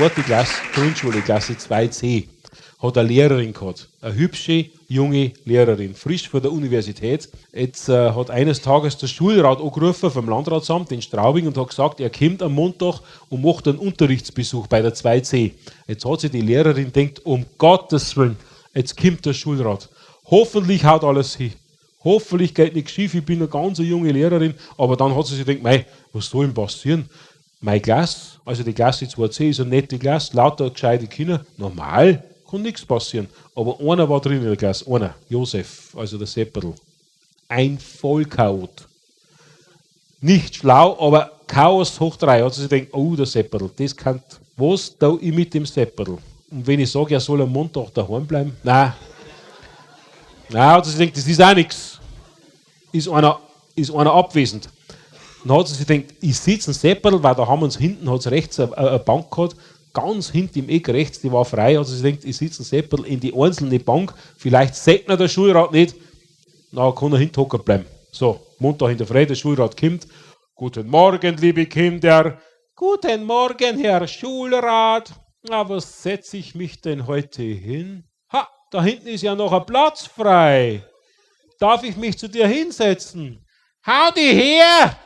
Zweite Klasse, Grundschule, Klasse 2c, hat eine Lehrerin gehabt. Eine hübsche, junge Lehrerin, frisch von der Universität. Jetzt hat eines Tages der Schulrat angerufen vom Landratsamt in Straubing und hat gesagt, er kommt am Montag und macht einen Unterrichtsbesuch bei der 2c. Jetzt hat sich die Lehrerin gedacht, um Gottes Willen, jetzt kommt der Schulrat. Hoffentlich haut alles hin. Hoffentlich geht nichts schief, ich bin eine ganz junge Lehrerin. Aber dann hat sie sich gedacht, mei, was soll denn passieren? Meine Klasse, also die Klasse 2c ist eine nette Klasse, lauter gescheite Kinder, normal kann nichts passieren. Aber einer war drin in der Klasse, einer, Josef, also der Sepperl. Ein Vollchaot. Nicht schlau, aber Chaos hoch drei. Hat sie sich gedacht, oh, der Sepperl, das kann, was tue ich mit dem Sepperl? Und wenn ich sage, er soll am Montag daheim bleiben, nein. Nein, hat sie sich gedacht, das ist auch nichts. Ist einer abwesend. Dann hat sie sich gedacht, ich sitze ein Sepperl, weil da haben wir uns hinten, hat rechts eine Bank gehabt, ganz hinten im Eck rechts, die war frei, hat sie sich gedacht, ich sitze ein Sepperl in die einzelne Bank, vielleicht sieht ihn der Schulrat nicht, na, kann er hinten hocken bleiben. So, Montag in der Früh, der Schulrat kommt. Guten Morgen, liebe Kinder. Guten Morgen, Herr Schulrat. Na, was setze ich mich denn heute hin? Ha, da hinten ist ja noch ein Platz frei. Darf ich mich zu dir hinsetzen? Hau di her!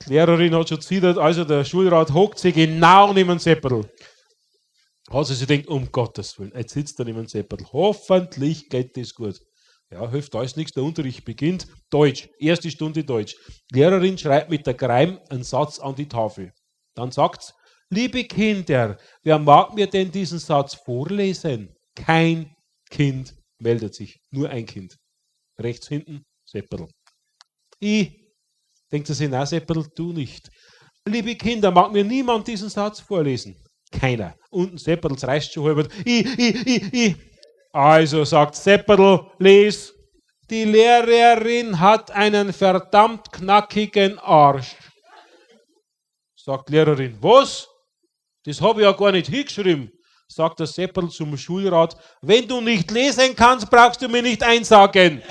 Die Lehrerin hat schon zittert, also der Schulrat hockt sich genau neben dem Sepperl. Hat sie sich gedacht, um Gottes Willen, jetzt sitzt er neben dem Sepperl. Hoffentlich geht das gut. Ja, hilft alles nichts, der Unterricht beginnt. Deutsch, erste Stunde Deutsch. Die Lehrerin schreibt mit der Greim einen Satz an die Tafel. Dann sagt's, liebe Kinder, wer mag mir denn diesen Satz vorlesen? Kein Kind meldet sich, nur ein Kind. Rechts hinten, Sepperl. Ich, denkt sie sich, na Sepperl, du nicht. Liebe Kinder, mag mir niemand diesen Satz vorlesen? Keiner. Unten Sepperl reißt schon halb. Ich, ich, ich, ich. Also sagt Sepperl, les. Die Lehrerin hat einen verdammt knackigen Arsch. Sagt die Lehrerin, was? Das habe ich ja gar nicht hingeschrieben. Sagt der Sepperl zum Schulrat, wenn du nicht lesen kannst, brauchst du mir nicht einsagen.